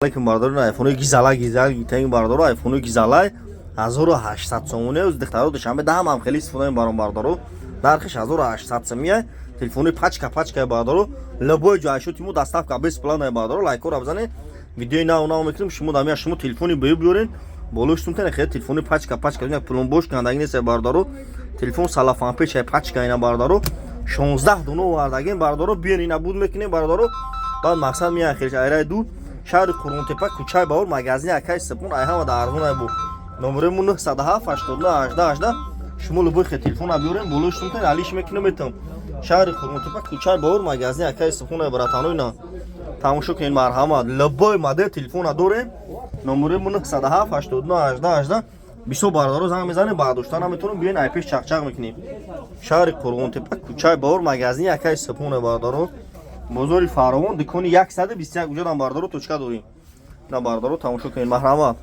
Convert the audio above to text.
Алейкум, бародарон. Айфони гизала гизал гитанг, бародаро. Айфони гизалай 1800 сомоне. Оз духтаро Душанбе даҳам ҳам хеле истифода мебарам, бародаро. Нархиш 1800 сомия. Телефони пачка пачка, бародаро. Любой ҷо айшоти мо доставка бесплатная, бародаро. Лайкора бизанед. Видеои нав нав мекунем. Шумо дамия шумо телефони бею биёрен. Болоштун тана хеле телефони пачка пачка. Пулон кандаги нест, бародаро. Телефон салафан печай пачка ина, бародаро. 16 дуно овардагем, бародаро. Биён, ина буд мекунем, бародаро. Баъд мақсад меян хелеш айрай ду шаҳри Қурғонтепа, кӯчаи Баҳор, магазини акаи Сипон. Ай ҳама дар арзон ай бу. Номерои 907 89 18 18. Шумо любой хе телефона биёрем, болои шумтен алиш мекунем, метам. Шаҳри Қурғонтепа, кӯчаи Баҳор, магазини акаи Сипон ай, братано. Ина тамошо кунед, марҳамат. Любой модел телефона дорем. Номерои 907 89 18 18. Бисёр бародаро занг мезанем, бардошта наметонем. Биёен, ай пеш чақчақ мекунем. Шаҳри Қурғонтепа, кӯчаи Баҳор, магазини акаи Сипон ай, бародаро. Бозори Фаровон, дукони 121 уҷадам, бародаро, точка дорем. На, бародаро, тамошо кунед, марҳамат.